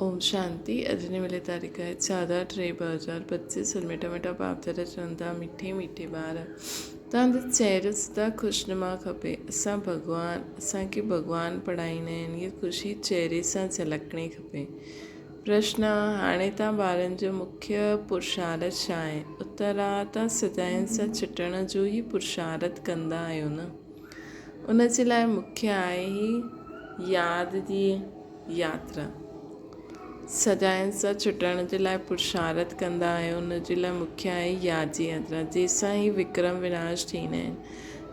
اوم شانتي اڄ جي ملي تاريخ آهي 14 ٽي 2025 اڄ مٺا مٺا باپ دادا چون ٿا مٺي مٺي ٻار توهان جو چهرو سدا خوشنما کپي اسان ڀڳوان اسان کي ڀڳوان پڙهائيندا آهن اها خوشي چهري سان جهلڪڻي کپي پرشن هاڻي توهان ٻارن جو مکيه پرشارٿ ڇا آهي اتر آ توهان سدائين سان ڇٽڻ جو ئي پرشارٿ ڪندا آهيو نه ان جي لاء مکيه آهي هي ياد جي ياترا. سزائن سان ڇٽڻ جي لاء پرشارٿ ڪندا آهيو ان جي لاء مکيه آهي ياد جي ياترا جنهن سان هي وڪرم وناش ٿيندا آهن.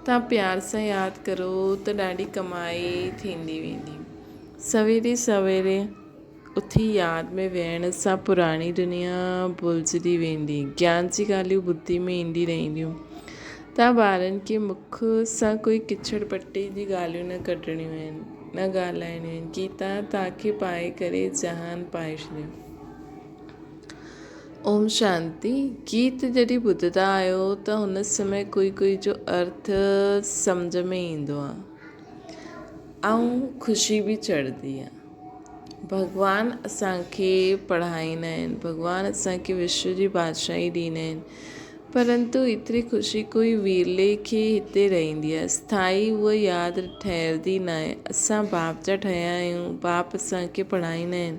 توهان پيار سان ياد ڪرو ته ڏاڍي ڪمائي ٿيندي ويندي. سويري سويري اٿي ياد ۾ ويهڻ سان پراڻي دنيا ڀلجندي ويندي. گيان جي ڳالهيون ٻڌي ۾ ايندي رهنديون. توهان ٻارن کي مک سان ڪوئي ڪچڙ پٽي جي ڳالهيون نه ڪڍڻيون آهن، نه ڳالهائڻيون آهن. گيتا توهان کي پائي ڪري جهان پائي ڇڏيو. اوم شانتي گيت جڏهن ٻڌندا آهيو ته هن سمي ڪوئي ڪوئي جو ارٿ سمجهه ۾ ايندو آهي ۽ خوشي به چڙهندي آهي. ڀڳوان اسان کي پڙهائيندا آهن، ڀڳوان اسان کي وشو جي بادشاهي ڏيندا آهن، پرنتو ايتري خوشي ڪوئي ورلي کي هتي رهندي آهي، اسٿائي هوء ياد ٺهرندي ناهي. اسان باپ جا ٺهيا آهيون، باپ اسان کي پڙهائيندا آهن.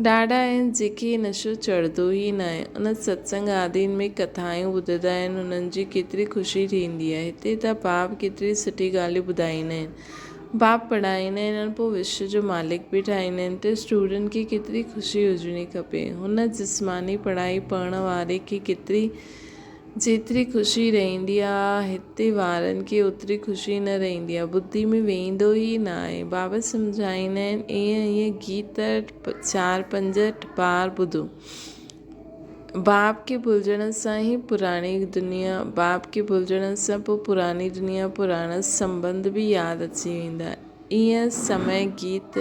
ڏاڍا آهن جيڪي نشو چڙهندو ئي ناهي. ان ستسنگ آدين ۾ ڪٿائون ٻڌندا آهن، انهن جي ڪيتري خوشي ٿيندي آهي. هتي ته باپ ڪيتري سٺي ڳالهيون ٻڌائيندا آهن. باپ پڙهائيندا آهن ۽ پوء وشو جو مالڪ به ٺاهيندا آهن ته اسٽوڊنٽ کي ڪيتري خوشي هجڻي کپي. هن جسماني پڙهائي پڙهڻ واري کي ڪيتري جيتري خوشي رهندي آهي هتي وارن کي اوتري خوشي نه رهندي آهي. ٻڌي ۾ ويندو ئي ناهي. بابا سمجهائيندا آهن ائين ائين گيت چار پنج بار ٻڌو. باپ کي ڀلجڻ سان ئي پراڻي دنيا، باپ کي ڀلجڻ سان پوء پراڻي دنيا، پراڻا سنٻنڌ به ياد اچي ويندا. ايئن سمي گيت،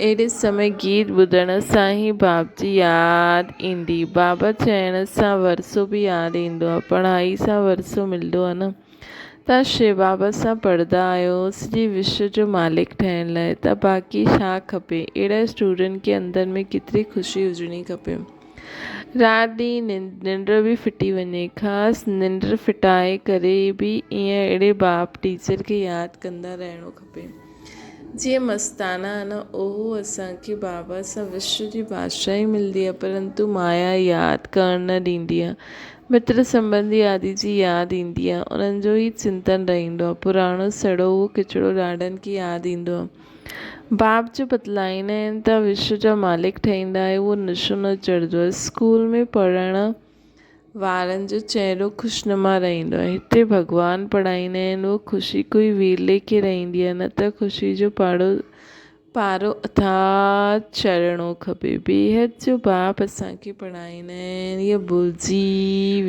اهڙي سمي گيت ٻڌڻ سان ئي باپ جي ياد ايندي. بابا چئڻ سان ورثو به ياد ايندو آهي. پڙهائي سان ورثو ملندو آهي نه. توهان شو بابا سان پڙهندا آهيو سڄي وشو جو مالڪ ٺهڻ لاء ته باقي ڇا کپي اهڙا اسٽوڊنٽ کي اندر ۾ ڪيتري خوشي هجڻي کپي رات ڏينهن ننڊ به ڦٽي وڃي خاص ننڊ ڦٽائي ڪري به ائين اهڙي باپ ٽيچر کي ياد ڪندا رهڻو کپي جيئن مستانا آهن اهو اسان کي بابا سان وشو جي بادشاهي ملندي آهي پرنتو مايا ياد ڪرڻ نه ڏيندي آهي متر سنٻنڌي آدي جي ياد ايندي آهي انهن جو ئي چنتن رهندو آهي پراڻو سڙو اهو ڪچڙو ڏاڍن کي ياد ايندو آهي باپ جو بتلائيندا آهن ته وشو جا مالڪ ٺهيندا آهيو اهو نشو نه چڙهندو آهي اسڪول ۾ پڙهڻ وارن جو چهرو خوشنما رهندو آهي. هتي ڀڳوان پڙهائيندا آهن، اهو خوشي ڪوئي ورلي کي رهندي آهي، نه ته خوشي جو پاڙو پارو اٿاهه چڙهڻو کپي. بيحد جو باپ اسان کي پڙهائيندا آهن، اهي ڀلجي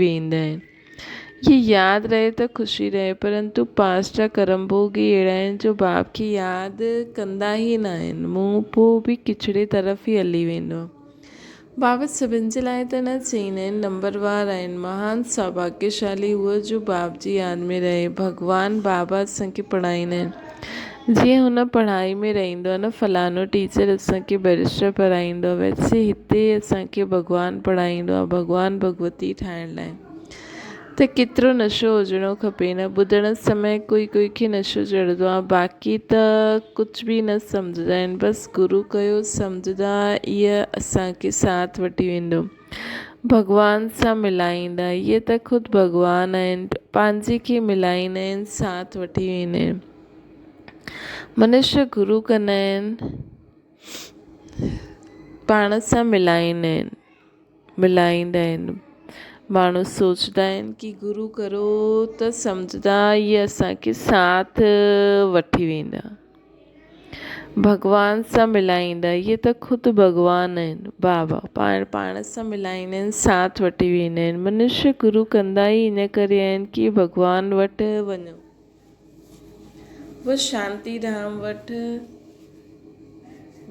ويندا آهن. اهي ياد رهي ته خوشي رهي، پرنتو پاس جا ڪرم ڀوڳ ئي اهڙا آهن جو باپ کي ياد ڪندا ئي نه آهن. منهن پوء به ڪچڙي طرف ئي هلي ويندو آهي. بابت سڀن جي لاء ته نه چئيندا آهن، نمبر وار آهن. مهان سوڀاگيشالي اهو جو باب جي ياد ۾ رهي. ڀڳوان بابا اسان کي پڙهائيندا آهن. جيئن هن پڙهائي ۾ رهندو آهي نه فلاڻو ٽيچر اسان کي بئريسٽر پڙهائيندو آهي ويسي هتي اسان کي ڀڳوان پڙهائيندو آهي ڀڳوان ڀڳوتي ٺاهڻ لاء. ته ڪيترو نشو هجڻو کپي نه ٻڌڻ سمي ڪوئي ڪوئي کي نشو چڙهندو آهي باقي ته ڪجهه به نه سمجهندا آهن بس گرو ڪيو سمجهندا اهي اسان کي ساٿ وٺي ويندو ڀڳوان سان ملائيندا اهي ته خود ڀڳوان آهن پنهنجي کي ملائيندا آهن ساٿ وٺي ويندا آهن منشيه گرو ڪندا آهن پاڻ سان ملائيندا آهن ملائيندا آهن. ماڻهو سوچندا آهن ڪي گرو ڪرو ته سمجهندا اهي اسان کي ساٿ وٺي ويندا. ڀڳوان سان ملائيندا اهي ته خود ڀڳوان آهن. بابا پاڻ پاڻ سان ملائيندا آهن ساٿ وٺي ويندا آهن. منشيه گرو ڪندا ئي ان ڪري آهن ڪي ڀڳوان وٽ وڃو. اهو شانتي ڌام وٽ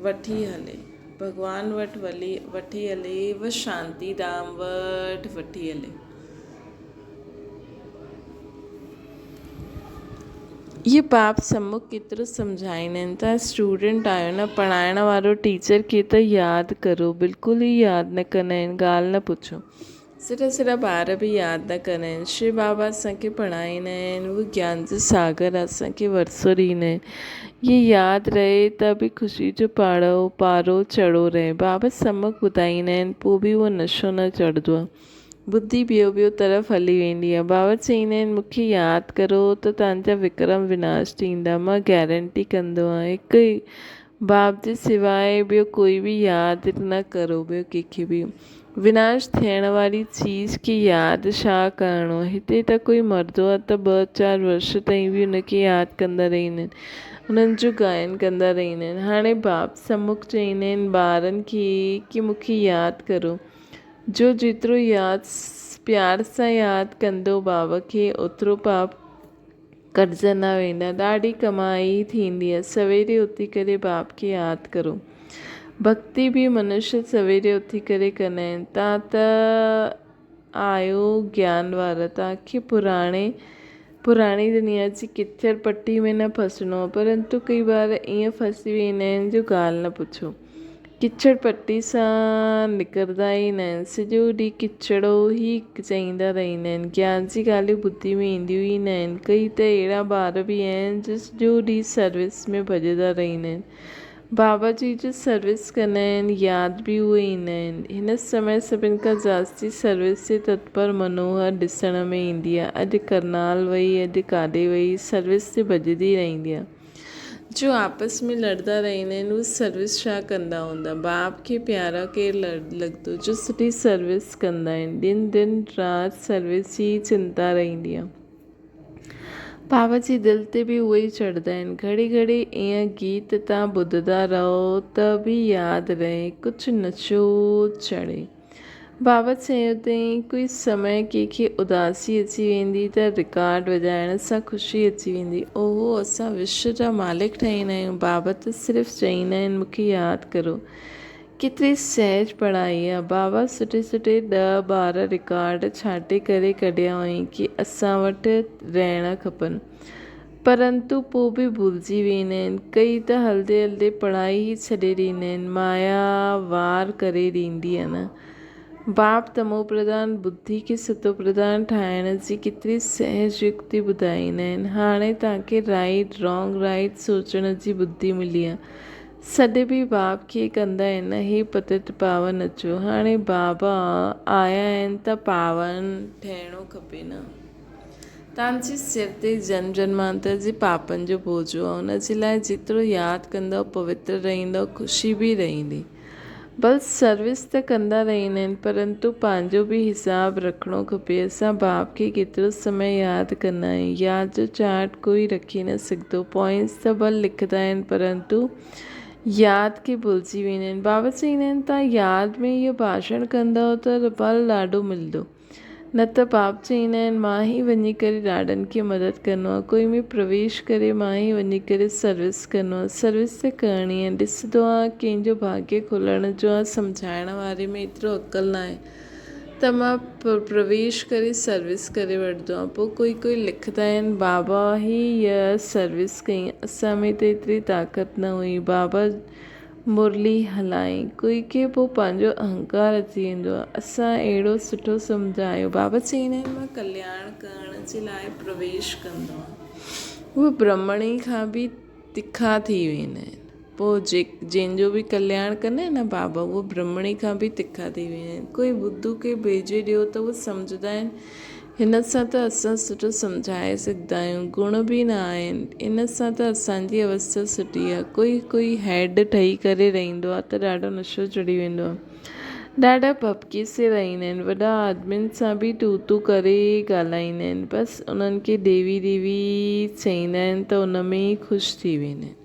وٺي هلي. ڀڳوان وٽ وٺي هلي اهو شانتي ڌام وٽ وٺي هلي. اهي باب سمک ڪيترو سمجهائيندا آهن. توهان اسٽوڊنٽ آهيو نه پڙهائڻ وارو ٽيچر کي ته ياد ڪرو. بلڪل ئي ياد نه ڪندا آهن. ڳالهه نه پڇو. سٺا سٺا ٻار به ياد نه ڪندا آهن. شو بابا اسان کي پڙهائيندا آهن. اهي گيان جو ساگر اسان کي ورثو ڏيندا آهن. اهي ياد رهي ته به خوشي جو پاڙو پارو چڙهو رهي. بابا سمک ٻڌائيندا آهن پوء به اهو نشو نه چڙهندو آهي. ٻڌي ٻيو ٻيو طرف هلي ويندي آهي. بابا چئيندا آهن مون کي ياد ڪرو ته توهان جا وڪرم وناش ٿيندا. مان گيرنٽي ڪندو آهيان. هڪ باب جي سواء ٻيو ڪوئي به ياد نه ڪرو ٻيو ڪنهن کي به. وناش ٿيڻ واري چيز کي ياد ڇا ڪرڻو. هتي ته ڪوئي مردو آهي ته ٻه چار ورش تائين به ان کي ياد ڪندا رهندا آهن. انهن جو گائن ڪندا رهندا آهن. هاڻي باب سمک چئيندا آهن ٻارن کي ڪي مون کي ياد ڪرو. جو جيترو ياد پيار سان ياد ڪندو بابا کي اوترو پاپ ڪٽجندا ويندا ڏاڍي ڪمائي ٿيندي سويري اٿي ڪري باپ کي ياد ڪرو ڀڳتي به منش سويري اٿي ڪري ڪندا آهن تان ته آيو گيان وارا تان کي پراڻي پراڻي دنيا جي ڪچڙ پٽي ۾ نه ڦسڻو آهي پرنتو ڪئي بار ائين ڦسي ويندا آهن جو ڳالهه نه پڇو ڪچڙ پٽي سان نڪرندا ئي نه آهن. سڄو ڏينهن ڪچڙو ئي چئيندا رهندا آهن. گيان جي ڳالهيون ٻڌي ۾ اينديون ئي نه آهن. ڪي ته اهڙا ٻار به آهن جو سڄو ڏينهن سروس ۾ ڀڄندا رهندا آهن. بابا جي جو سروس ڪندا آهن ياد به اهي ايندا آهن. هن سمي سڀن کان جاستي سروس جي تتپر منوهر ڏسڻ ۾ ايندي آهي. اڄ ڪرنال وئي اڄ ڪاڏي وئي سروس تي ڀڄندي رهندي آهي. جو آپس ۾ لڙدا رهندا آهن اهي سروس ڇا ڪندا هوندا باپ کي پيارا ڪير لڳندو جو سٺي سروس ڪندا آهن ڏين دن رات سروس جي ئي چنتا رهندي آهي بابا جي دل تي به اهي ئي چڙهندا آهن گهڙي گهڙي ائين گيت تان ٻڌندا رهو ته به ياد رهي ڪجهه نشو چڙهي. بابا چيو اٿئي، ڪوئي سمي ڪنهن کي اداسي اچي ويندي ته رڪارڊ وڄائڻ سان خوشي اچي ويندي. اوهو اسان وشو جا مالڪ ٺهيندا آهيون. بابا ته صرف چئيندا آهن مون کي ياد ڪرو. ڪيتري سهج پڙهائي آ. بابا سٺي سٺي ڏهه 12 رڪارڊ ڇانٽي ڪري ڪڍيا هئائين ڪي اسان وٽ رهڻا کپن. پرنتو پوء به ڀلجي ويندا آهن. ڪي ته هلندي هلندي پڙهائي ئي ڇڏي ڏيندا آهن. مايا وار ڪري ڏيندي آهي نه. باپ تمو پرڌان ٻڌي کي ستو پرڌان ٺاهڻ جي ڪيتري سهج يڪتي ٻڌائيندا آهن. هاڻي توهان کي رائيٽ رانگ رائيٽ سوچڻ جي ٻڌي ملي آهي. سڏ به باپ کي ڪندا آهن نه هي پتت پاون اچو. هاڻي بابا آيا آهن ته پاون ٺهڻو کپي نه. توهان جي سر تي جنم جنمانتر جي پاپن جو بوجهو آهي، ان جي لاء جيترو ياد ڪندؤ پوتر رهندؤ، خوشي به رهندي. بل سروس ته ڪندا رهندا آهن پرنتو پنهنجو به حساب رکڻو کپي. اسان باپ کي ڪيترو سمي ياد ڪندا آهيون. ياد جو چارٽ ڪوئي رکي نه سگهندو. پوائنٽس ته ڀل لکندا آهن پرنتو ياد کي ڀلجي ويندا آهن. بابا چئيندا آهن توهان ياد ۾ اهو ڀاشڻ ڪندؤ ته ڦل ڏاڍو ملندو. نه ته باپ چئيندا آهن مان ئي وڃي ڪري ڏاڏن کي مدد ڪندو آهيان ڪوئي ۾ پرويش ڪري مان ئي وڃي ڪري سروس ڪندو آهيان سروس ته ڪرڻي آهي ڏسندو آهيان ڪنهن جو ڀاڳيه کولڻ جو آهي سمجهائڻ واري ۾ ايترو عقل ناهي ته مان پرويش ڪري سروس ڪري وٺندو آهيان پوء ڪوئي ڪوئي لکندا آهن بابا هي سروس ڪئي اسان ۾ ته ايتري طاقت نه هئي بابا مرلي هلائين. ڪوئي کي پوء پنهنجو اهنڪار اچي ويندو آهي. اسان اهڙو سٺو سمجهايو. بابا چئيندا آهن مان ڪلياڻ ڪرڻ جي لاء پرويش ڪندو آهيان. اهي برهمڻي کان به تکا ٿي ويندا آهن. پوء جنهن جو به ڪلياڻ ڪندا آهن نه بابا اهي برهمڻي کان به تکا ٿي ويندا آهن. ڪوئي ٻڌو کي ڀيجي ڏيو ته اهي سمجهندا آهن هن سان ته اسان سٺو سمجهائي سگهندا آهيون، گڻ به نه آهن، ان سان ته اسان جي اوسٿا سٺي آهي. ڪوئي ڪوئي هيڊ ٺهي ڪري رهندو آهي ته ڏاڍو نشو چڙهي ويندو آهي. ڏاڍا ڀڀڪي سي رهندا آهن. وڏا آدمين سان به تون تون ڪري ڳالهائيندا آهن. بس انهن کي ديوي ديوي چئيندا آهن ته ان ۾ ئي خوش ٿي ويندا آهن.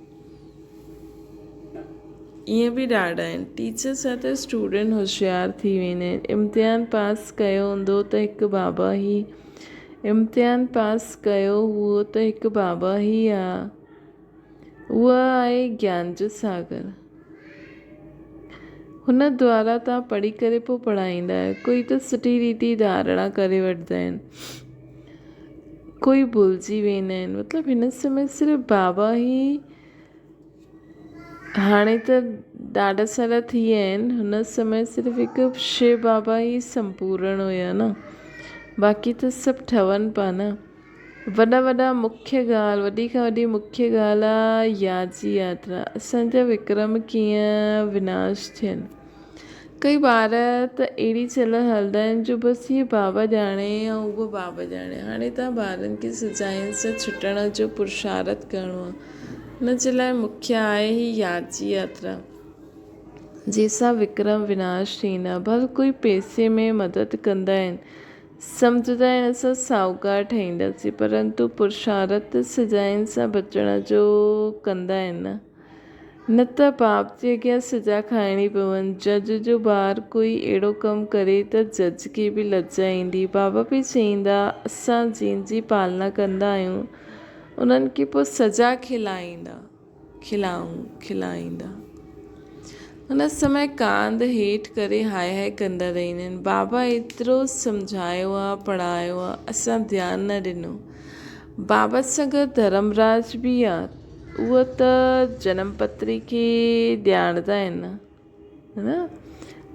ائين به ڏاڍا آهن. ٽيچر سان ته اسٽوڊنٽ هوشيار ٿي ويندا آهن. امتحان پاس ڪيو هوندو ته هڪ بابا هي امتحان پاس ڪيو هئو ته هڪ بابا هي آ. اها آهي گيان جو ساگر. هن دوارا توهان پڙهي ڪري پوء پڙهائيندا آهيو. ڪوئي ته سٺي ريتي ڌارڻا ڪري وٺندا آهن. ڪوئي ڀلجي ويندا آهن مطلب هن سمي صرف بابا ئي هاڻي ته ڏاڍا سارا ٿي ويا آهن هن سمي صرف هڪ شو بابا ئي سمپورڻ هيا نه باقي ته سڀ ٺهن پيا نه وڏا وڏا مکيه ڳالهه وڏي کان وڏي مکيه ڳالهه آ ياد جي ياترا اسان جا وڪرم ڪيئن وناش ٿين ڪئي ٻار ته اهڙي چل هلندا آهن جو بس هيء بابا ڄاڻي يا اهو بابا ڄاڻي. هاڻي توهان ٻارن کي سزائن سان ڇٽڻ جو پرشارٿ ڪرڻو آهي. ان جي لاء مکيه آهي هي ياد جي ياترا، جنهن سان وڪرم وناش ٿيندا. ڀل ڪوئي پئسي ۾ مدد ڪندا آهن، سمجهندا آهن اسان ساهوڪار ٺهينداسين، پرنتو پرشارٿ ته سزائن سان بچڻ جو ڪندا آهن نه. نه ته باپ جي اڳيان سزا کائڻي پون. جج جو ٻار ڪوئي اهڙو ڪم ڪري ته جج کي به لڄ ايندي. بابا به چئيندا، اسان جن جي پالنا ڪندا آهيون، انهن کي پوء سزا کلائيندا، کلائون، کلائيندا. ان سمي ڪانڌ هيٺ ڪري هاء هاء ڪندا رهندا آهن. بابا ايترو سمجهايو آ، پڙهايو آ، اسان ڌيان نه ڏنو. بابا سان گڏ ڌرمراج به آ. اهو ته جنم پتري کي ڄاڻندا آهن نه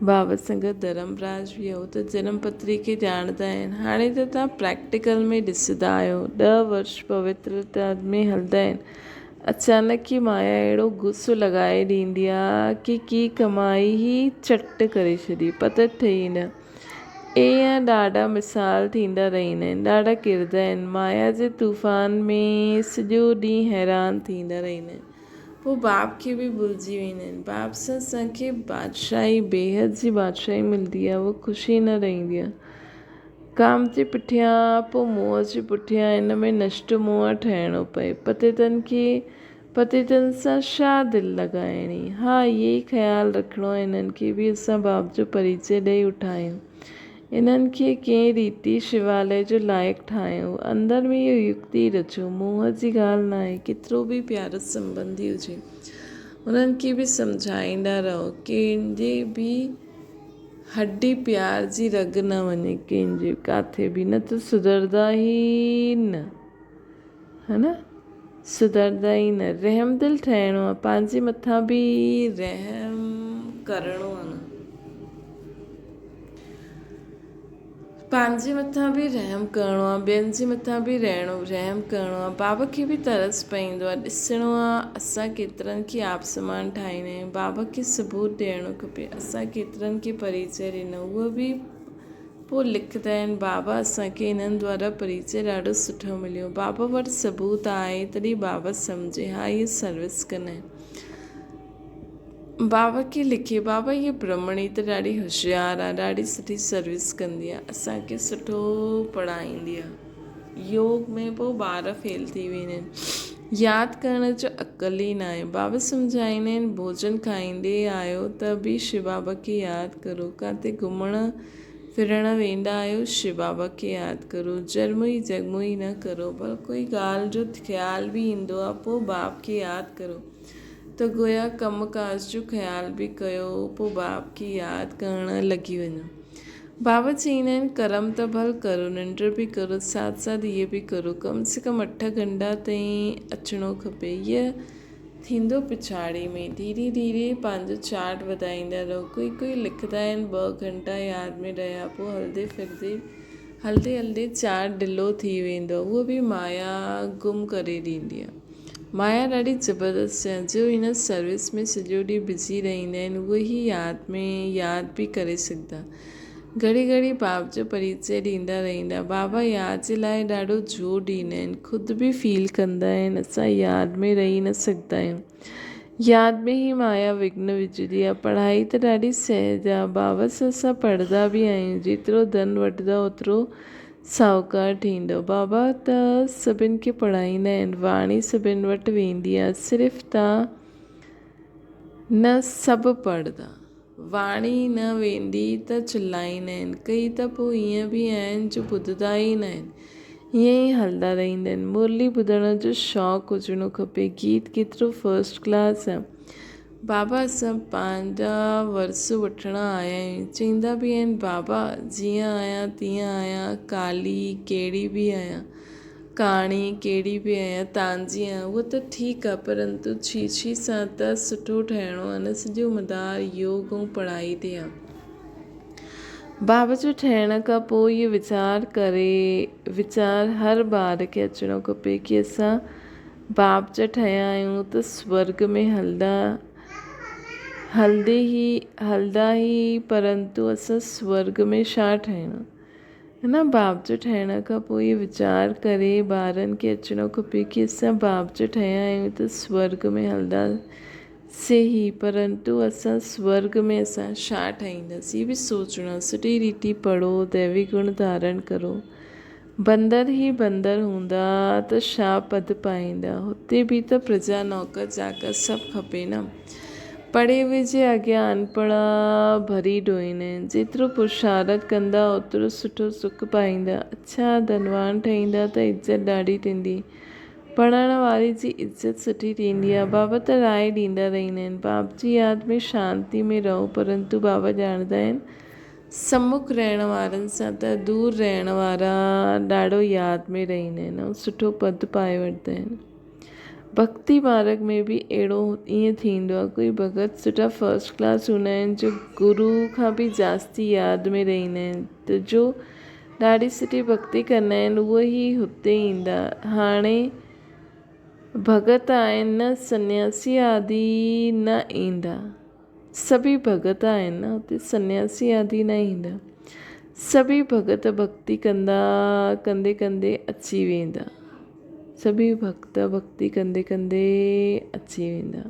بابا سان گڏ ڌرم راج به اهو ته جنم پتري کي ڄاڻندا آهن هاڻي ته توهان پريڪٽيڪل ۾ ڏسندا آهيو ڏهه ورش پوترتا ۾ هلندا آهن اچانڪ ئي مايا اهڙو غصو لڳائي ڏيندي آهي ڪي ڪي ڪمائي ئي چٽ ڪري ڇڏي پتو ٺهي نه ايئن ڏاڍا مثال ٿيندا رهندا آهن، ڏاڍا ڪردا آهن، مايا جي طوفان ۾ سڄو ڏينهن حيران ٿيندا رهندا آهن، پوء باپ کي به ڀلجي ويندا آهن، باپ سان اسان کي بادشاهي، بيحد جي بادشاهي ملندي آهي، اها خوشي نه رهندي آهي. ڪام جي پٺيان پوء موهه جي پٺيان ان ۾ نشٽ موهه ٺهڻو پئي، پتيتن کي پتيتن سان ڇا دل لڳائڻي؟ ها، اهي ئي خيال رکڻو آهي انهن کي به اسان باپ جو پريچي ڏئي اٺايون. انهن کي ڪنهن ريتي شواليه جو لائق ٺاهيون. اندر ۾ اهو يڪتي رچو. موهه جي ڳالهه ناهي. ڪيترو به پيارو سنٻنڌي هجي، انهن کي به سمجهائيندا رهو. ڪنهن جي به هڏي پيار جي رڳ نه وڃي ڪنهن جي ڪاٿي به، نه ته سڌرندا ئي نه. ها نه سڌرندا ئي نه. رحمدل ٺهڻو آ پنهنجي مٿان به رحم ڪرڻو آ نه پنهنجي مٿان به رحم ڪرڻو آ ٻين جي مٿان به رهڻو رحم ڪرڻو آ بابا کي به ترس پئيندو آ ڏسڻو آ اسان ڪيترن کي آپ سمان ٺاهيندا آهيون بابا کي ثبوت ڏيڻو کپي اسان ڪيترن کي پريچي ڏنو اهو به پوء لکندا آهن، بابا اسان کي انهن دوارا پريچي ڏاڍو سٺو مليو. بابا وٽ ثبوت آهي تڏهن بابا سمجهي ها اهي سروس ڪندا آهن. بابا کي لکي، بابا هيء برهمڻي ته ڏاڍي هوشيار آهي، ڏاڍي سٺي سروس ڪندي آهي، اسان کي سٺو پڙهائيندي آهي. يوگ ۾ پوء ٻار فيل ٿي ويندا آهن. ياد ڪرڻ جو عقل ئي ناهي. بابا سمجهائيندا آهن، ڀوڄن کائيندي آهيو ته به شو بابا کي ياد ڪرو، ڪاٿي گهمڻ ڦرڻ ويندا آهيو شو بابا کي ياد ڪرو، جرموئي جڳموئي نه ڪرو، پر ڪوئي ڳالهه جو خيال به ايندو آهي پوء باپ کي ياد ڪرو ته گويا ڪم ڪاج جو خيال به ڪيو پوء باپ کي ياد ڪرڻ لڳي وڃو. بابا چئيندا آهن ڪرم ته ڀل ڪرو، ننڊ به ڪرو، ساٿ ساٿ اهي به ڪرو، ڪم سي ڪم اٺ گهنٽا تائين اچڻو کپي. هيء ٿيندو پڇاڙي ۾. ڌيري ڌيري پنهنجو چارٽ وڌائيندا رهو. ڪوئي ڪوئي لکندا آهن ٻه گهنٽا ياد ۾ رهيا پوء هلندي ڦرندي هلندي هلندي چارٽ ڍلو ٿي ويندو آهي. اهو به مايا گم ڪري ڏيندي آهي. مايا ڏاڍي زبردست آهي جو هن سروس ۾ سڄو ڏينهن بزي رهندا آهن اهي ئي ياد ۾ ياد به ڪري سگهندا. گهڙي گهڙي باپ جو پريچي ڏيندا رهندا. بابا ياد جي لاء ڏاڍو زور ڏيندا آهن. خود به فيل ڪندا آهن اسان ياد ۾ رهي نه سگهندا آهيون. ياد ۾ ئي مايا وگهن وجهندي آهي. پڙهائي ته ڏاڍي سهج آهي. بابا سان اسان پڙهندا به آهيون. جيترو ڌن وٺندا اوترو ساهوڪار ٿيندو. بابا ته سڀن کي پڙهائيندا آهن. واڻي سڀن وٽ ويندي آهي. صرف تان نه سڀ پڙهندا. واڻي نه ويندي ته چلائيندا آهن. ڪي ته پوء ائين به آهن جو ٻڌندا ئي نه آهن. ائين ئي هلندا رهندا آهن. مرلي ٻڌڻ جو شوق هجڻو کپي. گيت ڪيترو فرسٽ ڪلاس آهي. بابا اسان پنهنجا ورثو وٺڻ آيا آهيون. چئيندا به آهن بابا جيئن آهيان تيئن آهيان ڪالي ڪهڙي به آهيان. ڪهاڻي ڪهڙي به آهي يا تانجي آهي اهو ته ٺيڪ آهي پرنتو ڇيڇي سان ته سٺو ٺهڻو آهي نه سڄو مدار يوگ ۽ پڙهائي تي آهي. باب جو ٺهڻ کان پوء اهو ويچار ڪري ويچار هر ٻار کي اچڻو کپي ڪي اسان باب جا ٺهيا آهيون ته سورڳ ۾ هلندا هلندي ئي هلندا ئي پرنتو اسان سورڳ ۾ ڇا ٺهڻو هن باب جو ٺهڻ کان پوء اهو ويچار ڪري ٻارن کي اچڻو کپي ڪي اسان باب جو ٺهيا آهيون ته سورڳ ۾ هلندا سي هي پرنتو اسان سورڳ ۾ اسان ڇا ٺهينداسين اهو به سوچڻو آهي سٺي ريتي پڙهو ديوي گڻ ڌارڻ ڪرو بندر هي بندر هوندا ته ڇا پد پائيندا هتي به ته پرجا نوڪر چاڪر سڀ کپي نه. پڙهي هئي جي اڳيان انپڙهه ڀري ڍوئين. جيترو پرشارت ڪندا اوترو سٺو سک پائيندا. اڇا ڌنوان ٺهيندا ته عزت ڏاڍي ٿيندي. پڙهڻ واري جي عزت سٺي ٿيندي آهي. بابا ته راء ڏيندا رهندا آهن. باپ جي ياد ۾ شانتي ۾ رهو پرنتو بابا ڄاڻندا آهن سمک رهڻ وارن سان ته دور رهڻ وارا ڏاڍو ياد ۾ رهندا آهن ۽ سٺو پد پائي وٺندا آهن. ڀڳتي مارڳ ۾ به اهڙو ائين ٿيندو آهي ڪوئي ڀڳت سٺا فرسٽ ڪلاس هوندا آهن جو گرو کان به جاستي ياد ۾ رهندا آهن ته جو ڏاڍي سٺي ڀڳتي ڪندا آهن اهي ئي هتي ايندا هاڻي ڀڳت آهن نه سنياسي آدي نه ايندا سڀئي ڀڳت آهن نه هتي سنياسي آدي نه ايندا سڀئي ڀڳت ڀڳتي ڪندا ڪندي ڪندي اچي ويندا سڀئي ڀڳت ڀڳتي ڪندي ڪندي اچي ويندا.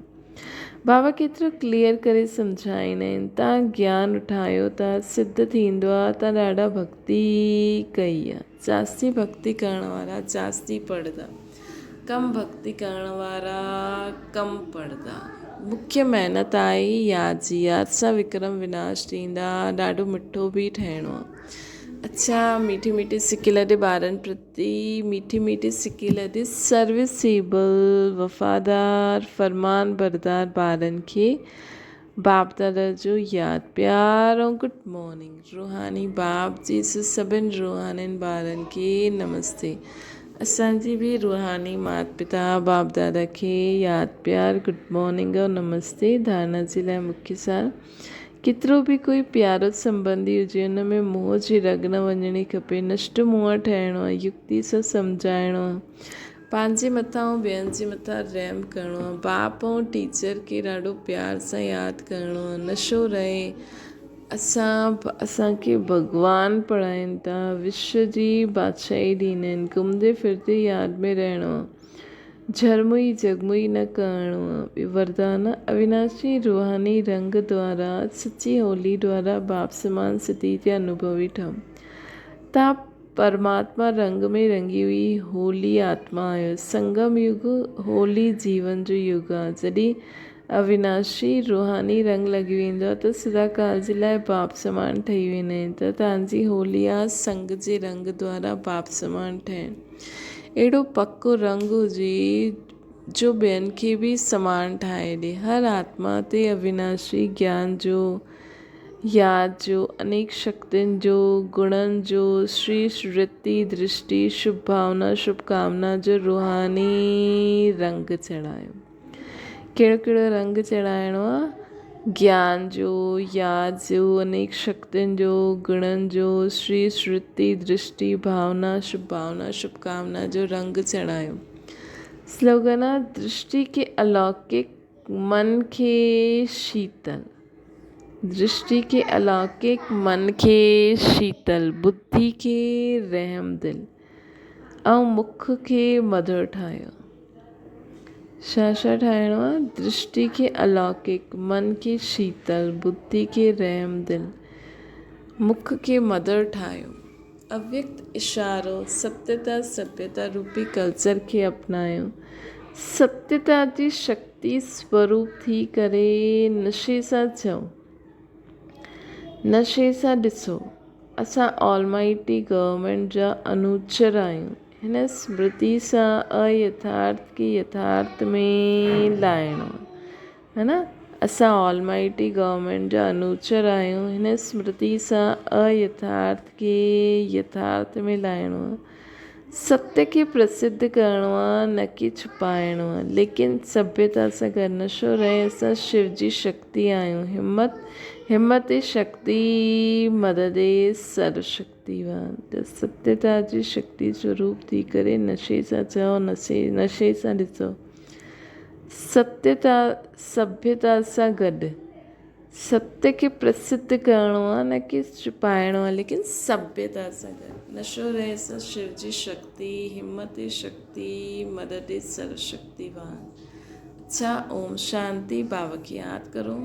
بابا ڪيترو ڪليئر ڪري سمجهائيندا آهن تان گيان اٺايو ٿا سڌ ٿيندو آ تان ڏاڍا ڀڳتي ڪئي آ جاستي ڀڳتي ڪرڻ وارا جاستي پڙهندا ڪم ڀڳتي ڪرڻ وارا ڪم پڙهندا مکيه محنت آهي ياد جي ياد سان وڪرم وناش ٿيندا ڏاڍو مٺو به ٺهڻو آ اڇا ميٺي ميٺي سڪي لڏي ٻارن پرتي تي ميٺي ميٺي سڪي لڌي سروسيبل وفادار فرمان بردار ٻارن کي باپ دادا جو ياد پيار ۽ گڊ مارننگ روحاني باپ جي سڀن روحانين ٻارن کي نمستي اسان جي به روحاني مات پتا باپ دادا کي ياد پيار گڊ مارننگ ۽ نمستي ڌارنا جي لاء مکيه سار ڪيترو به ڪوئي پيارو سنٻنڌي هجي، ان ۾ موهه جي رڳ نه وڃڻي کپي. نشٽ منهن ٺهڻو آهي، يڪتي سان سمجهائڻو آهي. پنهنجي مٿان ۽ ٻين جي مٿان رحم ڪرڻو آهي. باپ ۽ ٽيچر کي ڏاڍو پيار سان ياد ڪرڻو آهي. نشو رهي اسان اسان کي ڀڳوان پڙهائين ٿا، وشو جي بادشاهي ڏيندا آهن. گهمندي ڦرندي ياد ۾ رهڻو آهي. جهرموئي جڳموئي نه ڪرڻو آ. وردان، اويناشي روحاني رنگ دوارا سچي هولي دوارا باپ سمان سڌي جي انوڀوي ٺهو. تان پرماتما رنگ ۾ رڱي هئي هولي آتما آهيو. سنگم يگ هولي جيون جو يگ آ. جڏهن اويناشي روحاني رنگ لڳي ويندو آ ته سدا ڪال جي لاء باپ سمان ٺهي ويندا آهن ته تان جي هولي آ سنگ جي رنگ دوارا باپ سمان ٺهڻ. اهڙو پڪو رنگ هجي جو ٻين کي به سمان ٺاهي ڏي. هر آتما تي اويناشي گيان جو، ياد جو، انيڪ شڪتين جو، گڻن جو، شريش ورتي، درشٽي، شڀ ڀاونا، شڀ ڪامنا جو روحاني رنگ چڙهايو. ڪهڙو ڪهڙو رنگ چڙهائڻو آ؟ گيان جو، ياد جو، انيڪ شڪتين جو، گڻن جو، شري شرتي، درشٽي، ڀاونا، شڀ ڀاونا، شڀ ڪامنا جو رنگ چڙهايو. سلوگن آ، درشٽي کي الوڪڪ، من کي شيتل. درشٽي کي الوڪڪ، من کي شيتل، ٻڌي کي رحم دل ۽ مک کي مڌر ٺاهيو. ڇا ڇا ٺاهڻو آ؟ درشٽي کي الوڪڪ، من کي شيتل، ٻڌي کي رحم دل، مک کي مڌر ٺاهيو. اويڪت اشارو، ستيتا سڀيتا روپي ڪلچر کي اپنايو. ستيتا جي شڪتي سوروپ ٿي ڪري نشي سان چئو، نشي سان ڏسو، اسان آلمائٽي گورنمينٽ جا انوچر آهيون. هن سمرتي سان ايٿارٿ کي يٿارٿ ۾ لاهڻو آهي نه اسان آلمائٽي گورنمينٽ جا انوچر آهيون هن سمرتي سان ايٿارٿ کي يٿارٿ ۾ لاهڻو آهي. ستيه کي پرسڌ ڪرڻو آ نه ڪي ڇپائڻو آ. ليڪن سڀيتا سان گڏ نشو رهي اسان شو جي شڪتي آهيون. همت همت شڪتي مدد سرو شڪتيوان. ته ستيتا جي شڪتي جو روپ ٿي ڪري نشي سان چئو نشي نشي سان ڏسو. ستيتا سڀيتا سان گڏ. ستيه کي پرسڌ ڪرڻو آ نه ڪي ڇپائڻو آ ليڪن سڀيتا سان گڏ نشو رهي سان شو جي شڪتي همت شڪتي مدد سرو شڪتيوان اڇا اوم شانتي بابا کي ياد ڪرو.